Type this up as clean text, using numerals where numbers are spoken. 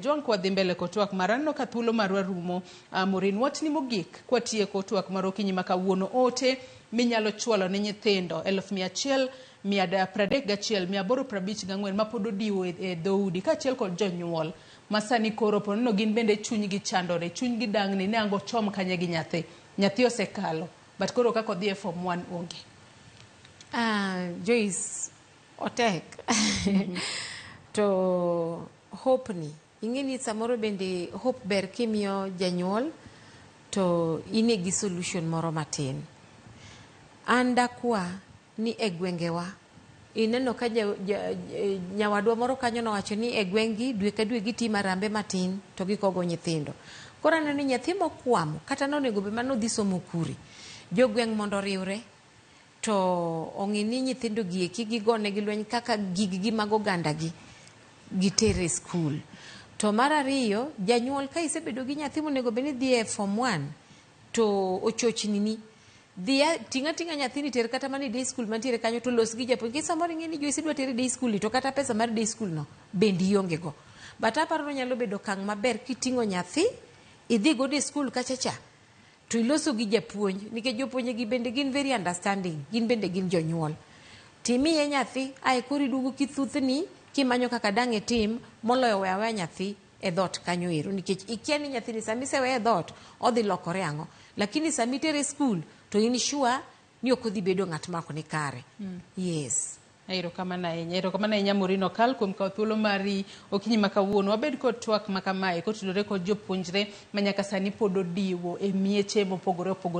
Jwang' kwadhi mbele kod twak mara aneno ka thuolo marwa rumo. Maureen, wachni mogik kwatieko twak mar okinyi ma kawuono ote minyalo chwalo ne nyithindo 131854 mapod odiwo e dhoudi kaachiel kod jonyuol ma sani koro po nono gin bende chunygi chandore, chunygi dang'ni ni ang' ochom kanye gi nyathi. Nyathi osekalo but koro kaka odhi e form 1 onge. Joyce, otek. To hope ni ing'e ni samoro bende hope ber kimiyo janyuol to ine gi solution moro matin. An dakwa ni e gwengewa ineno ka ja, ja, nyawadwa moro kanyo nowacho ni e gweng'gi dwe ka dwe gitimo arambe matin to gikogo nyithindo. Koro aneno ni nyathi mokwamo kata nonego bed mana odhi somo kure, jogweng' mondo oriwre to ong'i ni nyithindo gi eki gigonegi lweny kaka giggi mag ogandagi gitere skul. To mar ariyo, janyuol ka isebedo gi nyathi monego bed ni dhi e form 1 to ochochni ni dhiya ting'a ting'a nyathini ter kata mana e day school mantiere kanyo to los gi japuonj. Nikech samoro ing'e ni Joyce idwa tere day school ni to kata pesa mar day school no bende ionge go. But aparo ni onyalo bedo okang' maber kiting'o nyathi idhi godo e skul kacha cha to iloso gi japuonj nikech jopuonje gi bende gin very understanding, gin bende gin jonyuol. Timiye nyathi ae koro iduogo kithuthni kimanyo kaka dang' itim moloyo weyo aweya nyathi e dhoot kanyo ero nikech ikia ni nyathini sama iseweye e dhoot odhi lokore ang'o. Lakini sama itere e skul to in sure ni ok odhi bedo ng'at ma ok ni kare. Yes. Erokamano ahinya. Erokamano ahinya Maureen Okal kuom kawo thuolo mari okinyi ma kawuono. Wabed kod twak ma kamae kotudore kod jopuonjre ma nyaka sani pod odiwo e mieche mopogore opogore.